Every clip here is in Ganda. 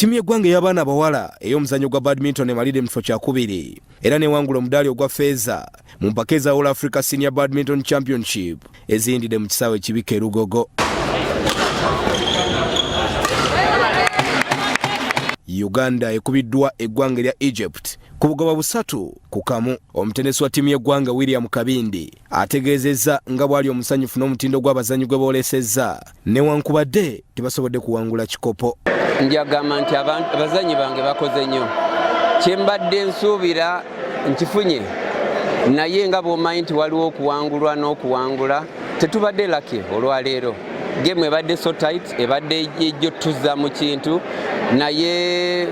Ttiimu y'eggwanga ey'abaana abawala ey'omuzannyo gwa badminton emalidde mu kifo kyakubiri era newangula omudaali ogwa feeza mu mpaka eza All Africa Senior Badminton Championship eziyindidde mu kisaawe ekibika e Lugogo. Uganda ekubiddwa eggwanga erya Egypt ku bugoba 3-1. Omutendesi wa ttiimu y'eggwanga William Kabindi ategeezezza nga bw'ali omusanyufu n'omutindo gw'abazannyi gwe boolesezza newankubadde tebasobodde kuwangula kikopo. Njagamba nti abazannyi bange bakoze nnyo, kye mbadde nsuubira nkifunye, naye nga bw'omanyi nti waliwo okuwangulwa n'okuwangula, tetubadde lucky olwaleero. Game ebadde so tight, ebadde ejjo tuzza mu kintu, naye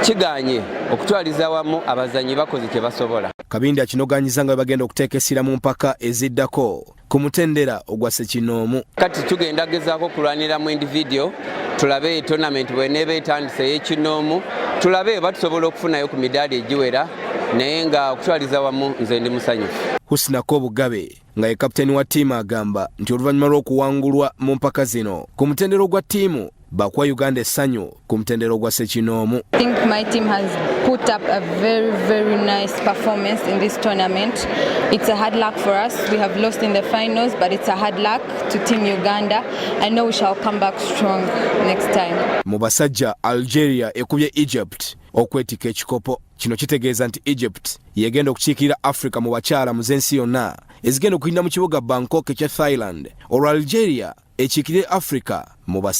kiganye. Okutwaliza wamu abazannyi bakoze kye basobola. Kabindi akinoganyiza nga bwe bagenda okuteeka essira mu mpaka eziddako ku mutendera ogwa ssekinoomu. Kati tugenda gezaako okulwanira mu individual, tulabe tournament bweneeba etandise ey'ekinoomu, tulabe oba tusobola okufunayo ku midaali egiwera, naye nga okutwaliza wamu nze ndi musanyufu. Husna Kobugabe nga ye kapiteeni wa ttiimu agamba nti oluvannyuma lw'okuwangulwa mu mpaka zino ku mutendera ogwa ttiimu, bakuwa Uganda essanyu ku mutendera ogwa ssekinoomu. I think my team has put up a very, very nice performance in this tournament. It's a hard luck for us. We have lost in the finals, but it's a hard luck to Team Uganda. I know we shall come back strong next time. Mu basajja, Algeria ekubye Egypt okwetika ekikopo. Kino kitegeeza nti Egypt yegenda okukiikirira Africa mu bakyala mu z'ensi yonna ezigenda okuyinda mu kibuga Bangkok ekya Thailand, olwo Algeria ekiikirire Africa mu basajja.